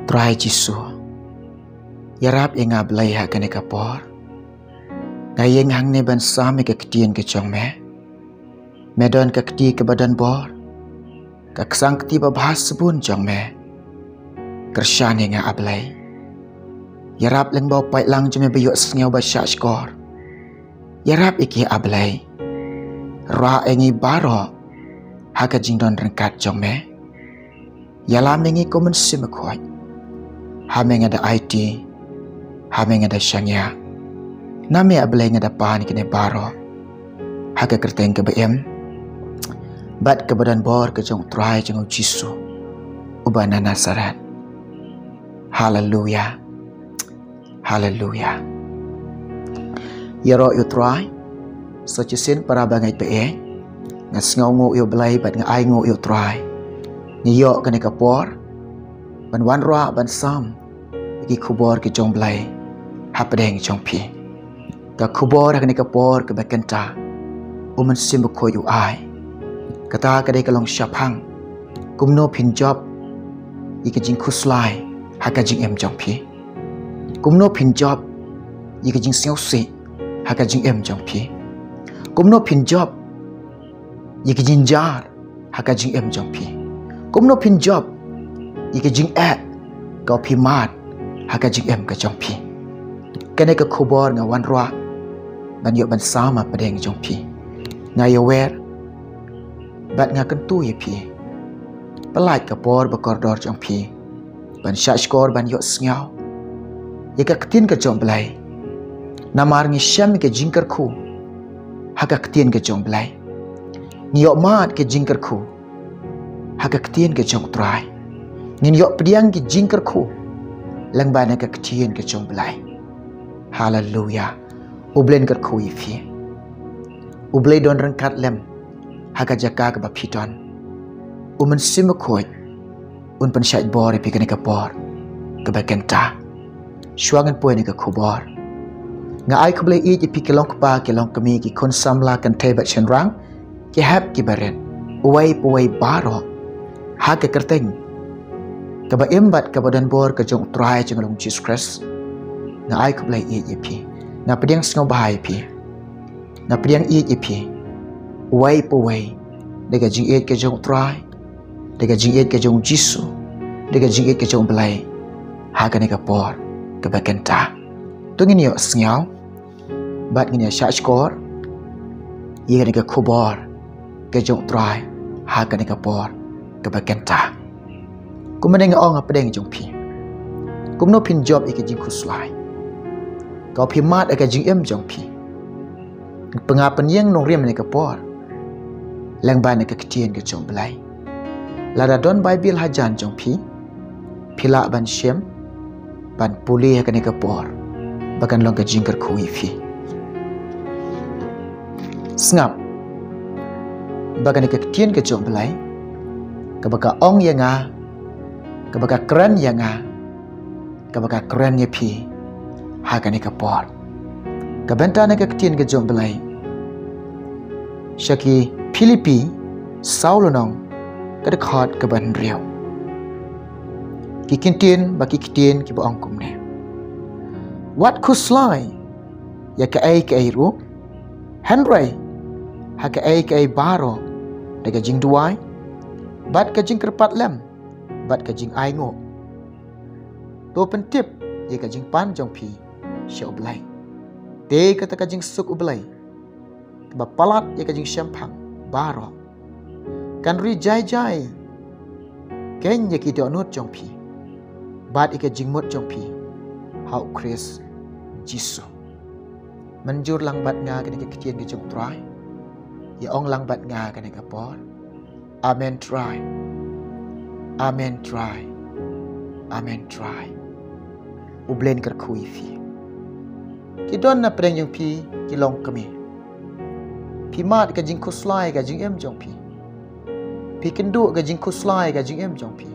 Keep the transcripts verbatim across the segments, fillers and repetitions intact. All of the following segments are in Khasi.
Trai Jisu, ïarap ïa nga Blei ha kane ka por. Nga ïeng hangne ban sam ïa ka ktien ka jong me. Me don ka kti kaba don bor, ka ksang kti babha sbun jong me. Kyrshan ïa nga A Blei. Ïarap lyngba u paidlang jong me ba ïohsngew ba shahshkor. Ïarap ïa ki A Blei. Rah ïa ngi baroh ha ka jingdon ryngkat jong me. Ïalam ïa ngi ko Mynsiem Bakhuid. Ha me nga da aiti, ha me nga da shaniah. Na me A Blei nga da pan kine baroh. Ha ka kyrteng kaba im bad kaba don bor ka jong u Trai jong u Jisu uba na Nasaret. Haleluya. Haleluya. Ïaroh ïa u Trai. Sa shisien para bangeit ba ïeit, nga sngewnguh ïa u Blei bad nga ainguh ïa u Trai. Ngi ïoh kane ka por ban wanrah ban sam ïa ki khubor ki jong u Blei hapdeng jong phi. Ka khubor ha kane ka por kaba kynta, u Mynsiem Bakhuid u ai. Kata ka dei ka long shaphang kumno phin jop ïa ka jingkhuslai ha ka jingim jong phi. Kumno phin jop ïa ka jingsngewsih ha ka jingim jong phi. Kumno phin jop ïa ka jingjynjar ha ka jingim jong phi. Kumno phin jop ïa ka jingeh kaba phi mad ha ka jingim ka jong phi. Kane ka khubor nga wanrah ban ïoh ban sam hapdeng jong phi. Nga ïawer bad nga kyntu ïa phi. Pyllait ka por ba kordor jong phi ban shahshkor ban ïohsngew ïa ka ktien ka jong u Blei. Namar ngi shem ïa ka jingkyrkhu ha ka ktien ka jong u Blei. Ngi ïoh mad ka jingkyrkhu ha ka ktien ka jong u Trai. Ngin ïoh pdiang ka jingkyrkhu lyngba na ka ktien ka jong u Blei. Haleluya. U Blei un kyrkhu ïa phi. U Blei don ryngkat lem ha ka jaka kaba phi don. U Mynsiem Bakhuid un pynshait bor ïa phi kane ka por kaba kynta. Shuwa ngan poi na ka khubor, nga ai khublei ïeit ïa phi ki long kpa ki long kmie, ki khun samla kynthei bad shynrang, ki hep ki barit, uwei pa uwei baroh, ha ka kyrteng kaba im bad kaba don bor ka jong u Trai jong ngi Jisu Khrist. Nga ai khublei ïeit ïa phi. Nga pdiang sngewbha ïa phi. Nga pdiang ïeit ïa phi, uwei pa uwei, da ka jingïeit ka jong u Trai, da ka jingïeit ka jong u Jisu, da ka jingïeit ka jong u Blei, ha kane ka por kaba kynta. To ngin ïohsngew bad ngin ïa shahshkor ïa kane ka khubor ka jong u Trai ha kane ka por kaba kynta. Kumne nga ong hapdeng jong phi, kumno phin jop ïa ka jingkhuslai kaba phi mad ha ka jingim jong phi. Pynïeng nongrim ha kane ka por lyngba na ka ktien ka jong u Blei. Lada don Baibl hajan jong phi, phi lah ban shem ban pule ha kane ka por, ba kan long ka jingkyrkhu ïa phi. Sngap ba kane ka ktien ka jong u Blei, kaba ka ong ïa nga, kaba ka kren ïa nga, kaba ka kren ïa phi ha kane ka por. Ka bynta na ka ktien ka jong u Blei sha ki Philippi saw lynnong, ka dkhot kaba hynriew. Ki ktien, ba ki ktien kiba ong kumne: Wat khuslai ïa kaei kaei ruh, hynrei ha kaei kaei baroh, da ka jingduwai bad ka jingkyrpad lem bad ka jingainguh, to pyntip ïa ka jingpan jong phi sha u Blei. Te kata ka jingsuk u Blei, kaba palat ïa ka jingshemphang baroh, kan ri jai jai keiñ ïa ki dohnud jong phi bad ïa ka jingmut jong phi ha u Khrist Jisu. Mynjur lang bad nga kane ka ktien ka jong u Trai. Ïa ong lang bad nga kane ka por: Amen Trai. Amen Trai. Amen Trai. U Blei un kyrkhu ïa phi. Ki don na pdeng jong phi ki long kmie. Phi mad ka jingkhuslai ka jingim jong phi. Phi kynduh ka jingkhuslai ka jingim jong phi.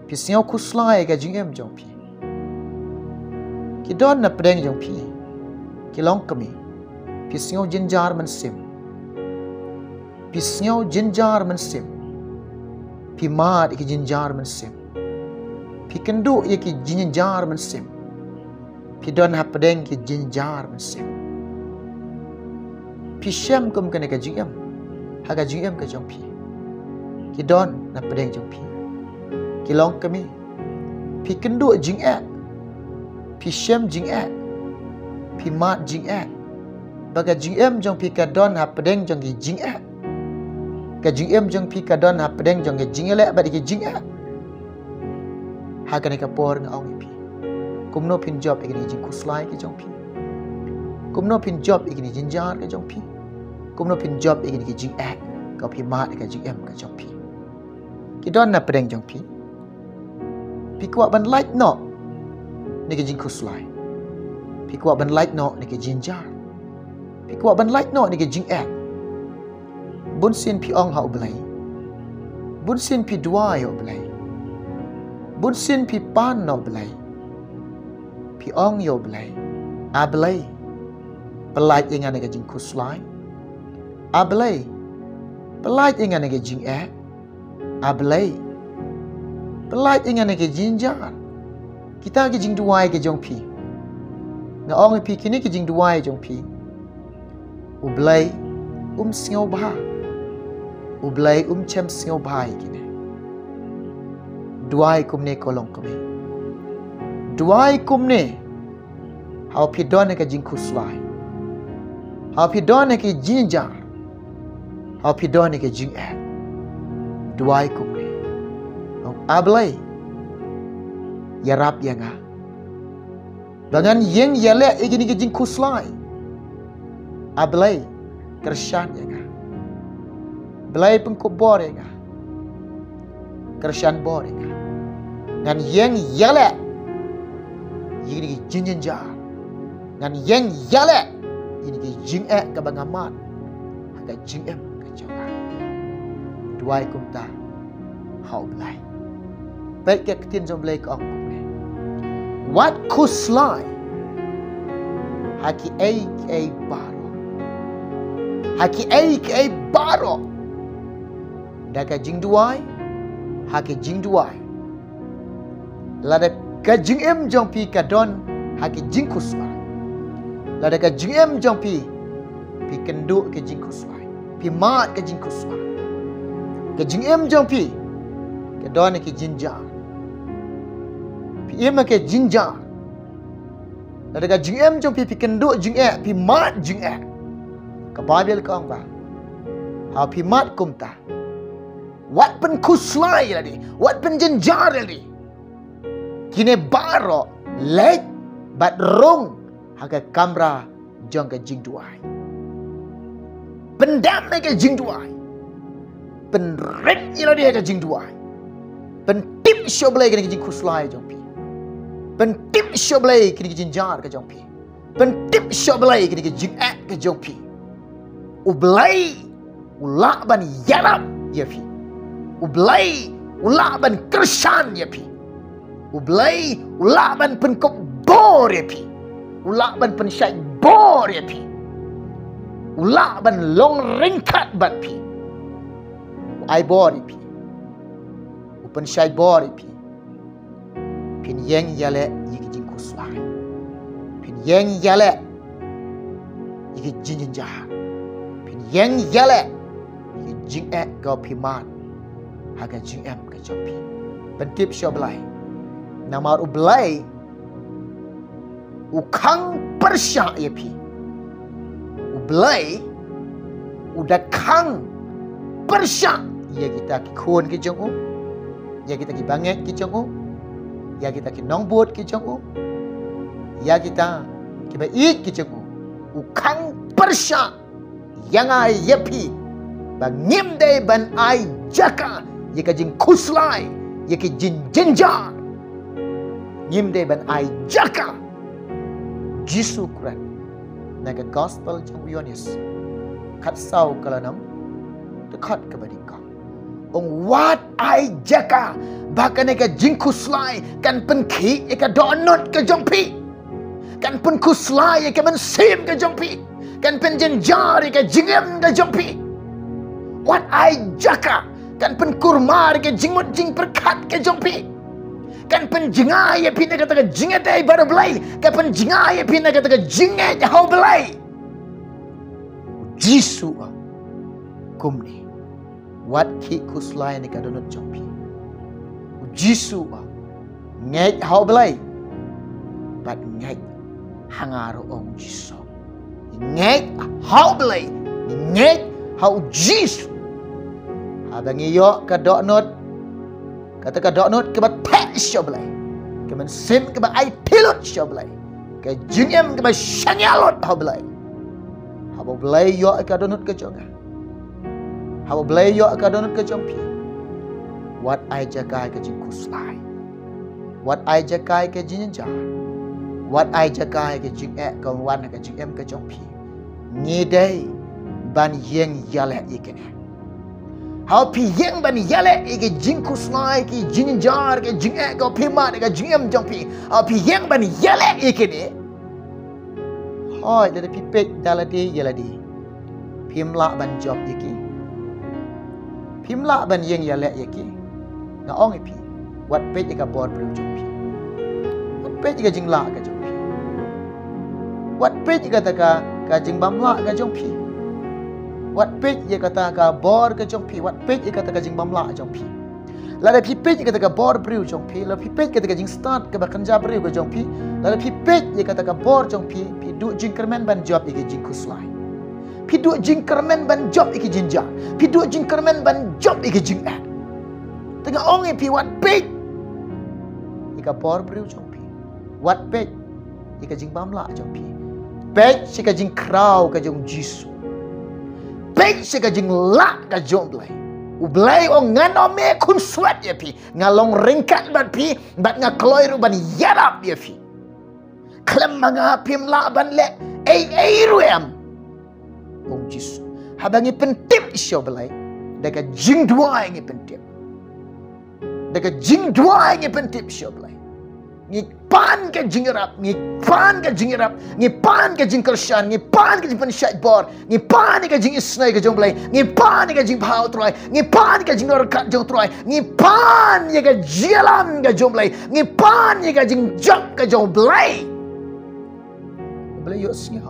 Phi sngew khuslai ka jingim jong phi. Ki don na pdeng jong phi ki long kmie. Phi sngew jynjar mynsiem. Phi sngew jynjar mynsiem. Phi mad ïa ki jynjar mynsiem. Phi kynduh ïa ki jynjar mynsiem. Phi don hapdeng ki jynjar mynsiem. Phi shem kum kane ka jingim ha ka jingim ka jong phi. Ki don hapdeng jong phi. Ki long kmie. Phi kynduh jingeh. Phi shem jingeh. Phi mad jingeh. Ba ka jingim jong phi ka don hapdeng jong ki jingeh. Ka jingim jong phi ka don hapdeng jong ki jingeh leh bad ki jingeh. Ha kane ka por nga ong ïa phi, kumno phin jop ïa kine ki jingkhuslai ki jong phi? Kumno phin jop ïa kine ki jynjar ki jong phi? Kumno phin jop ïa kine ki jingeh ka phi mad ïa ka jingim ka jong phi? Ki don hapdeng jong phi. Phi kwah ban lait noh na ki jingkhuslai. Phi kwah ban lait noh na ki jynjar. Phi kwah ban lait noh na ki jingeh. Bunsien phi ong ha U Blei. Bunsien phi duwai ha U Blei. Bunsien phi pan na U Blei. Phi ong ïa U Blei, A Blei, pyllait ïa nga na ka jingkhuslai. A Blei, pyllait ïa nga na ka jingeh. A Blei, pyllait ïa nga na ka jynjar. Kita ki jingduwai ki jong phi. Nga ong ïa phi kine ki jingduwai jong phi, U Blei um sngewbha. U Blei um shem sngewbha ïa kine. Duwai kumne ko long kmie. Duwai kumne. Haba phi don ha ka jingkhuslai. Haba phi don ha ka jynjar. Haba phi don ha ka jingeh. Duwai kumne. Ong, A Blei, ïarap ïa nga. Ba ngan ïeng ïaleh ïa kine ki jingkhuslai. A Blei, kyrshan ïa nga. Blei pynkup bor ïa nga. Kyrshan bor ïa nga. Ngan ïeng ïaleh ïa kine ki jingjynjar. Ngan ïeng ïaleh ïa kine ki jingeh kaba nga mad ha ka jingim ka jong nga. Duwai kumta ha U Blei. Peit ka ktien jong U Blei ka ong kumne. Wat khuslai ha kiei kiei baroh. Ha kiei kiei baroh. Da ka jingduwai, ha ka jingduwai. Lada ka jingim jong phi ka don ha ka jingkhuslai. Lada ka jingim jong phi, phi kynduh ka jingkhuslai. Phi mad ka jingkhuslai. Ka jingim jong phi ka don ha ka jynjar. Phi im ha ka jynjar. Lada ka jingim jong phi phi kynduh jingeh, phi mad jingeh. Ka Baibl ka ong ba, haba phi mad kumta, wat pynkhuslai lade, wat pynjynjar lade. Kine baroh leit bad rung ha ka kamra jong ka jingduwai. Pyndam ïa ka jingduwai. Pynrit ïa lade ha ka jingduwai. Pyntip sha U Blei kine ki jingkhuslai jong phi. Pyntip sha U Blei kine ki jynjar ka jong phi. Pyntip sha U Blei kine ki jingeh ka jong phi. U Blei u lah ban ïarap ïa phi. U Blei u lah ban kyrshan ïa phi. U Blei u lah ban pynkup bor ïa phi. U lah ban pynshait bor ïa phi. U lah ban long ryngkat bad phi. U ai bor ïa phi. U pynshait bor ïa phi. Phin ïeng ïaleh ïa ki jingkhuslai. Phin ïeng ïaleh ïa ki jingjynjar. Phin ïeng ïaleh ïa ki jingeh kaba phi mad ha ka jingim ka jong phi. Pyntip sha U Blei. Namar U Blei u khang pyrshah ïa phi. U Blei u da khang pyrshah ïa kita ki khun ki jong u, ïa kita ki bangeit ki jong u, ïa kita ki nongbud ki jong u, ïa kita kiba ïeit ki jong u. U khang pyrshah ïa nga ïa phi ba ngim dei ban ai jaka ïa ka jingkhuslai, ïa ka jingjynjar. Ngim dei ban ai jaka. Jisu Khrist na ka gospel jong u Ïoannis khatsaw ka lynnong, dkhot kaba nyngkong. Ong wat ai jaka ba kane ka jingkhuslai kan pynkhih ïa ka dohnud ka jong phi. Kan pynkhuslai ïa ka mynsiem ka jong phi. Kan pynjynjar ïa ka jingim ka jong phi. Wat ai jaka kan pynkulmar ïa ka jingmut jingpyrkhat ka jong phi. Kan pynjngai ïa phi na kata ka jingïadei bad U Blei. Kan pynjngai ïa phi na kata ka jingngeit ha U Blei. U Jisu u ong kumne, wat khih khuslai na ka dohnud jong phi. U Jisu u ong, ngeit ha U Blei bad ngeit ha nga ruh, ong U Jisu. Ngeit ha U Blei, ngeit ha U Jisu. Haba ngi ïoh ka dohnud, kata ka dohnud kaba theh sha U Blei, ka mynsiem kaba aiti lut sha U Blei, ka jingim kaba shaniah lut ha U Blei. Haba U Blei ïoh ka dohnud ka jong nga, haba U Blei ïoh ka dohnud ka jong phi, wat ai jaka ïa ka jingkhuslai. Wat ai jaka ïa ka jingjynjar. Wat ai jaka ïa ka jingeh kaba wan ha ka jingim ka jong phi. Ngi dei ban ïeng ïaleh ïa kine. Haba phi ïeng ban ïaleh ïa ka jingkhuslai, ka jingjynjar, ka jingeh kaba phi mad ha ka jingim jong phi, haba phi ïeng ban ïaleh ïa kine, hooid, lada phi peit da lade ïa lade, phim lah ban jop ïa ki. Phim lah ban ïeng ïaleh ïa ki. Nga ong ïa phi, wat peit ïa ka bor briew jong phi. Wat peit ïa ka jinglah ka jong phi. Wat peit ïa kata ka, ka jingbymlah ka jong phi. Wat peit ïa kata ka bor ka jong phi. Wat peit ïa kata ka jingbymlah jong phi. Lada phi peit ïa kata ka bor briew jong phi, lada phi peit ïa kata ka jingstad kaba kynja briew ka jong phi, lada phi peit ïa kata ka bor jong phi, phi duh jingkyrmen ban jop ïa ka jingkhuslai. Phi duh jingkyrmen ban jop ïa ka jingjynjar. Phi duh jingkyrmen ban jop ïa ka jingeh. Te nga ong ïa phi, wat peit ïa ka bor briew jong phi. Wat peit ïa ka jingbymlah jong phi. Peit sha ka jingkhraw ka jong U Jisu. Peit sha ka jinglah ka jong U Blei. U Blei u ong, ngan ym ïeh khunswet ïa phi. Nga long ryngkat bad phi, bad nga kloi ruh ban ïarap ïa phi. Khlem ma nga phim lah ban leh ei ei ruh em, ong U Jisu. Haba ngi pyntip sha U Blei, da ka jingduwai ngi pyntip. Da ka jingduwai ngi pyntip sha U Blei. Ngi pan ka jingïarap, ngi pan ka jingïarap, ngi pan ka jingkyrshan, ngi pan ka jingpynshait bor, ngi pan ïa ka jingisynei ka jong U Blei, ngi pan ïa ka jingbha U Trai, ngi pan ïa ka jingdonkam jong U Trai, ngi pan ïa ka jingïalam ka jong U Blei, ngi pan ïa ka jingjop ka jong U Blei. U Blei u ïohsngew.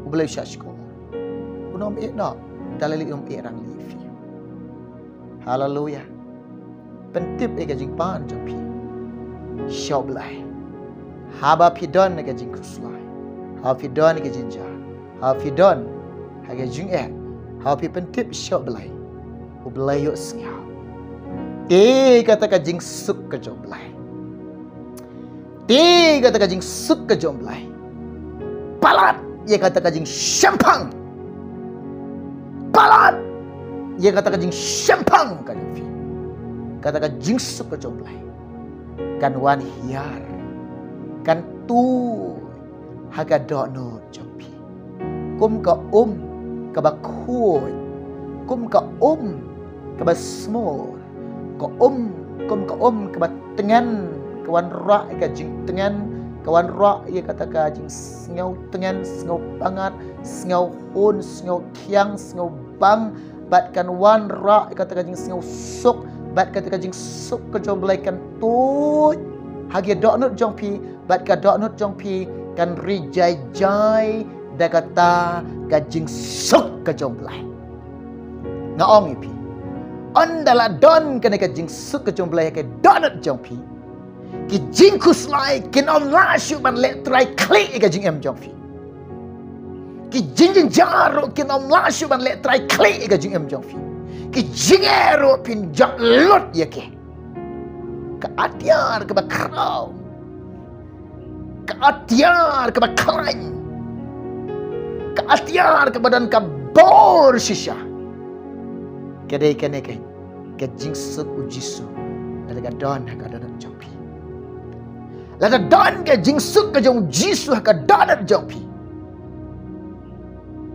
U Blei u shah shkor. Un ym ïeh noh, da lei lei un ym ïeh rangli ïa phi. Haleluia. Pyntip ïa ka jingpan jong phi sha U Blei. Haba phi don ha ka jingkhuslai, haba phi don ha ka jingjynjar, haba phi don ha ka jingeh, haba phi pyntip sha U Blei, U Blei u ïohsngew. Te kata ka jingsuk ka jong U Blei. Te kata ka jingsuk ka jong U Blei. Palat ïa kata ka jingshemphang. Palat ïa kata ka jingshemphang ka jong phi. Kata ka jingsuk ka jong U Blei kan wan hiar, kan tuid ha ka dohnud jong phi. Kum ka um kaba khuid, kum ka um kaba smur, ka um, kum ka um kaba tngen, ka wanrah ïa ka jingtngen, ka wanrah ïa kata ka jingsngew tngen, sngew pyngngad, sngew hun, sngew khiang, sngew bang, bad kan wanrah ïa kata ka jingsngew suk, bad kata ka jingsuk ka jong U Blei kan tuid ha ka dohnud jong phi, bad ka dohnud jong phi kan ri jai jai da kata ka jingsuk ka jong U Blei. Nga ong ïa phi, ynda la don kane ka jingsuk ka jong U Blei ha ka dohnud jong phi, ki jingkhuslai kin ym lah shuh ban leh trai khlieh ïa ka jingim jong phi. Ki jingjynjar ruh kin ym lah shuh ban leh trai khlieh ïa ka jingim jong phi. Ki jingeh ruh phin jop lut ïa ki. Ka atiar kaba khraw, ka atiar kaba khlaiñ, ka atiar kaba don ka bor shisha, ka dei kane ka, ka jingsuk U Jisu lada ka don ha ka dohnud jong phi. Lada don ka jingsuk ka jong U Jisu ha ka dohnud jong phi,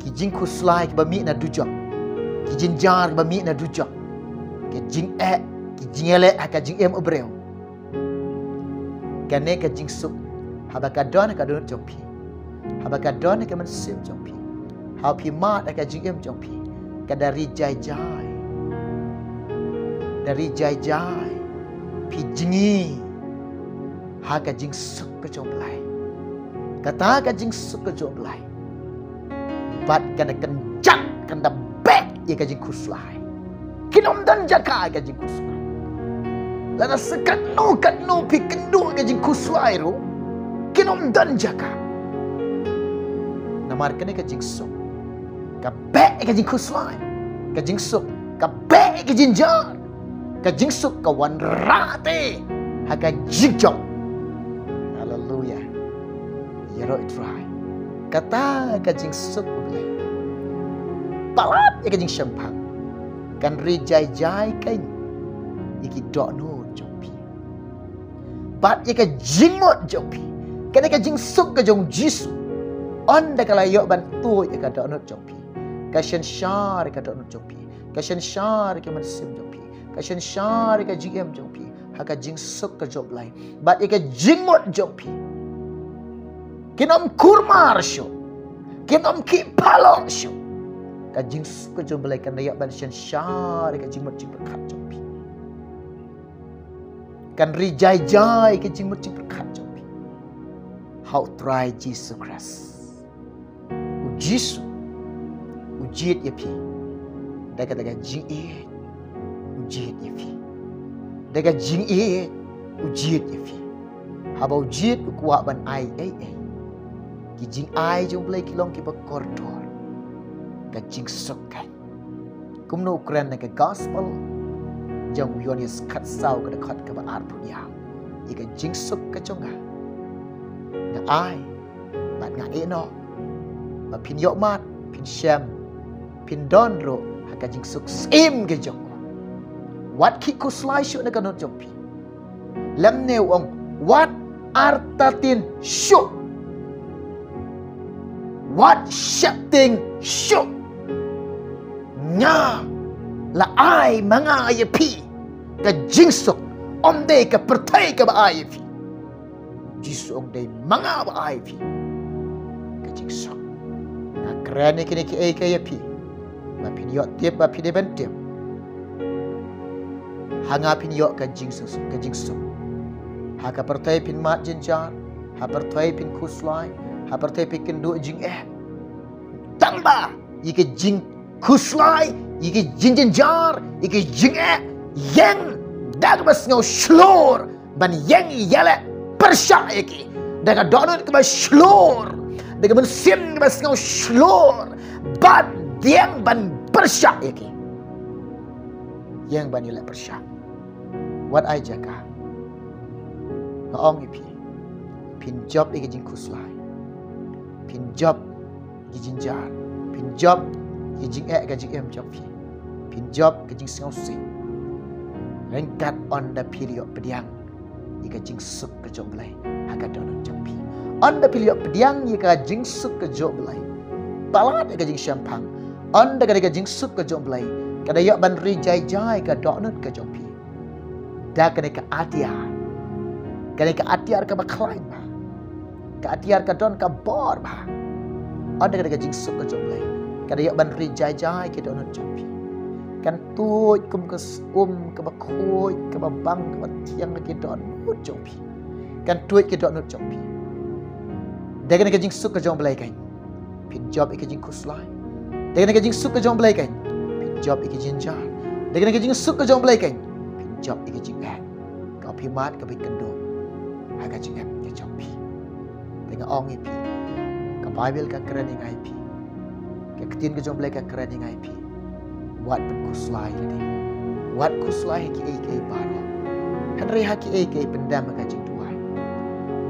ki jingkhuslai kiba mih na dujok, ki jynjar kiba mih na dujok, ki jingeh, ki jingïaleh ha ka jingim u briew, kane ka jingsuk, haba ka don ha ka dohnud jong phi, haba ka don ha ka mynsiem jong phi, haba phi mad ha ka jingim jong phi, ka da ri jai jai. Da ri jai jai. Phi jngi ha ka jingsuk ka jong u Blei. Kata ka jingsuk ka jong u Blei, bad kan da kynjat, kan da beh ïa ka jingkhuslai. Kin ym don jaka ïa ka jingkhuslai. Lada sa katno katno phi kynduh ïa ka jingkhuslai ruh, kin ym don jaka. Namar kane ka jingsuk ka beh ïa ka jingkhuslai. Ka jingsuk ka beh ïa ka jingjynjar. Ka jingsuk ka wanrah te ha ka jingjop. Haleluya. Ïaroh ïa u Trai. Kata ka jingsuk u Blei. Palat ïa ka jingshemphang. Kan ri jai jai kein ïa ki dohnud jong phi bad ïa ka jingmut jong phi. Kane ka jingsuk ka jong u Jisu, ynda ka la ïoh ban tuid ïa ka dohnud jong phi, ka synshar ïa ka dohnud jong phi, ka synshar ïa ka mynsiem jong phi, ka synshar ïa ka jingim jong phi ha ka jingsuk ka jong u Blei bad ïa ka jingmut jong phi. Kin ym kurmar shuh, kin ym ki phalok shuh. Ka jingsuk ka jong u Blei kan da ïoh ban synshar ïa ka jingmut jingpyrkhat jong phi. Kan ri jai jai ïa ka jingmut jingpyrkhat jong phi ha u Trai Jisu Khrist. U Jisu u jied ïa phi. Da ka, da ka jingïeit u jied ïa phi. Da ka jingïeit u jied ïa phi. Haba u jied u kwah ban ai ei ei. Ki jingai jong u Blei ki long kiba kordor. Ka jingsuk ka. Kumno u kren na ka gospel jong u Ïoannis khatsaw ka dkhot kaba arphew hynñiew. Ïa ka jingsuk ka jong nga, nga ai bad nga ïehnoh ba phin ïoh mad, phin shem, phin don ruh ha ka jingsuk syiem ka jong u. Wat khih khuslai shuh na ka dohnud jong phi. Lymne u ong, wat artatien shuh, wat sheptieng shuh. Nga la ai ma nga ïa phi ka jingsuk, ym dei ka pyrthei kaba ai ïa phi. Jisu ong, dei ma nga ba ai ïa phi ka jingsuk. Nga kren ïa kine kiei kiei ïa phi ba phin ïoh tip, ba phin dei ban tip. Ha nga phin ïoh ka jingsuk, ka jingsuk. Ha ka pyrthei phin mad jynjar, ha pyrthei phin khuslai, ha pyrthei phin kynduh jingeh. Tang ba ïa ka jingkhuslai, ïa ka jingjynjar, ïa ka jingeh, ïeng da kaba sngew shlur ban ïeng ïaleh pyrshah ïa ki. Da ka dohnud kaba shlur, da ka mynsiem kaba sngew shlur, ban ïeng ban pyrshah ïa ki. Ïeng ban ïaleh pyrshah. Wat ai jaka. Nga ong ïa phi, phin jop ïa ka jingkhuslai, phin jop ïa ka jingjynjar, phin jop ïa ka jingeh ka jingim jong phi, phin jop ka jingsngewsih. Ryngkat ynda phi la ïoh pdiang ïa ka jingsuk ka jong u Blei ha ka dohnud jong phi. Ynda phi la ïoh pdiang ïa ka jingsuk ka jong u Blei, palat ïa ka jingshemphang. Ynda ka dei ka jingsuk ka jong u Blei, ka da ïoh ban ri jai jai ka dohnud ka jong phi. Da kane ka atiar, kane ka atiar kaba khlaiñ bha, ka atiar ka don ka bor bha. Ynda ka dei ka jingsuk ka jong u Blei, ka da ïoh ban ri jai jai ki dohnud jong phi. Kan tuid kum ka s-, um kaba khuid, kaba bang, kaba thiang ha ki dohnud jong phi. Kan tuid ki dohnud jong phi. Da kane ka jingsuk ka jong u Blei kan, phin jop ïa ka jingkhuslai. Da kane ka jingsuk ka jong u Blei kan, phin jop ïa ka jingjynjar. Da kane ka jingsuk ka jong u Blei kan, phin jop ïa ka jingeh kaba phi mad, kaba phi kynduh ha ka jingim ka jong phi. Te nga ong ïa phi, ka Baibl ka kren ïa nga ïa phi, ka ktien ka jong u Blei ka kren ïa nga ïa phi. Wat pynkhuslai lade. Wat khuslai ha kiei kiei baroh. Hynrei ha kiei kiei pyndem ha ka jingduwai,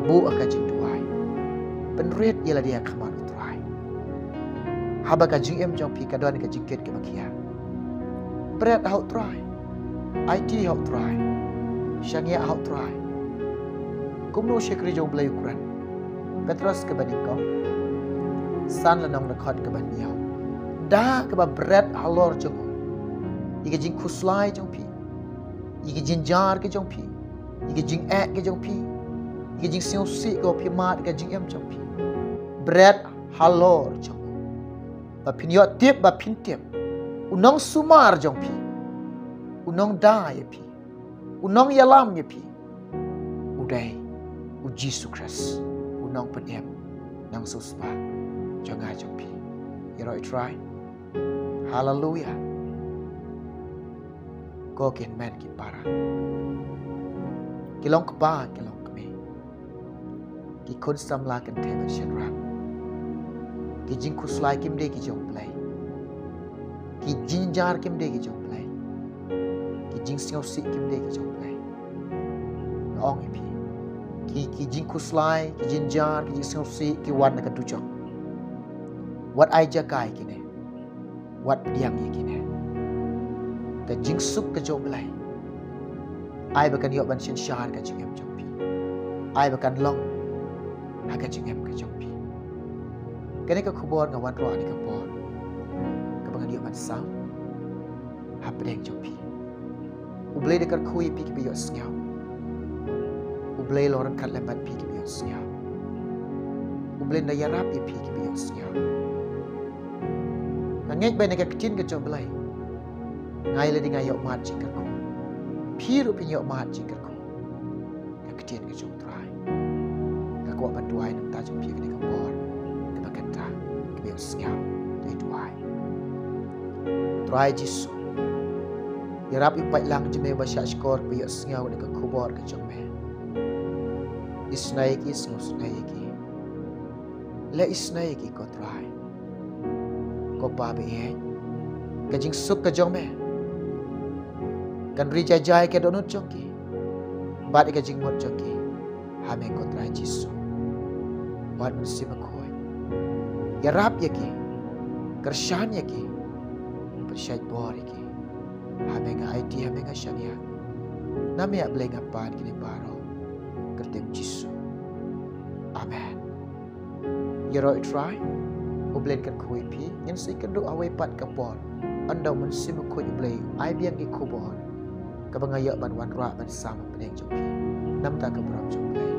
buh ha ka jingduwai, pynrit ïa lade ha khmat u Trai. Haba ka jingim jong phi ka don ka jingkit kaba khia, bret ha u Trai, aiti ha u Trai, shaniah ha u Trai. Kumno u shakri jong u Blei u kren, Petros kaba nyngkong, san lynnong dkhot kaba hynñiew. Da kaba bret halor jong u ïa ka jingkhuslai jong phi, ïa ka jingjynjar ka jong phi, ïa ka jingeh ka jong phi, ïa ka jingsngewsih kaba phi mad ha ka jingim jong phi. Bret halor jong u ba phin ïoh tip, ba phin tip u nongsumar jong phi, u nongda ïa phi, U nongïalam ïa phi u dei u Jisu Khrist, u nongpynim nongsiewspah jong nga jong phi. Ïaroh ïa u Trai. Haleluya. Ko ki hynmen ki para, ki long kpa ki long kmie, ki khun samla kynthei bad shynrang, ki jingkhuslai kim dei ki jong U Blei, ki jingjynjar kim dei ki jong U Blei, ki jingsngewsih kim dei ki jong U Blei. Nga ong ïa phi, ki, ki jingkhuslai, ki jingjynjar, ki jingsngewsih ki wan na ka dujok. Wat ai jaka ïa kine, wat pdiang ïa kine. Ka jingsuk ka jong U Blei, ai ba kan ïoh ban synshar ka jingim jong phi, ai ba kan long ha ka jingim ka jong phi. Kane ka khubor nga wanrah ha kane ka por kaba ngan ïoh ban sam hapdeng jong phi. U Blei da kyrkhu ïa phi kiba ïohsngew. U Blei long ryngkat lem bad phi kiba ïohsngew. U Blei da ïarap ïa phi kiba ïohsngew. Nga ngeit ba ïa ka ktien ka jong U Blei, nga ïa lade nga ïoh mad jingkyrkhu. Phi ruh phin ïoh mad jingkyrkhu. Ka ktien ka jong U Trai. Nga kwah ban duwai na ka bynta jong phi ha kane ka por kaba kynta, kaba ïohsngew. To duwai. Trai Jisu, ïarap ïa u paidlang jong me ba shahshkor ba ïohsngew ïa ka khubor ka jong me. Isynei ïa ki, sngewsynei ïa ki. Leh isynei ïa ki ko Trai. Ko Pa baïeit, ka jingsuk ka jong me kan ri jai jai ïa ka dohnud jong ki bad ïa ka jingmut jong ki ha me ko Trai Jisu. Wat Mynsiem Bakhuid, ïarap ïa ki, kyrshan ïa ki, pynshait bor ïa ki. Ha me nga aiti, ha me nga shaniah. Na me ah Blei nga pan kine baroh, ha ka kyrteng Jisu. Amen. Ïaroh ïa u Trai. U Blei un kyrkhu ïa phi. Ngin sa ïakynduh ha kawei pat ka por, ynda u Mynsiem Bakhuid U Blei u ai biang ki khubor kaba nga ïoh ban wanrah ban sam hapdeng jong phi na ka bynta ka burom jong U Blei.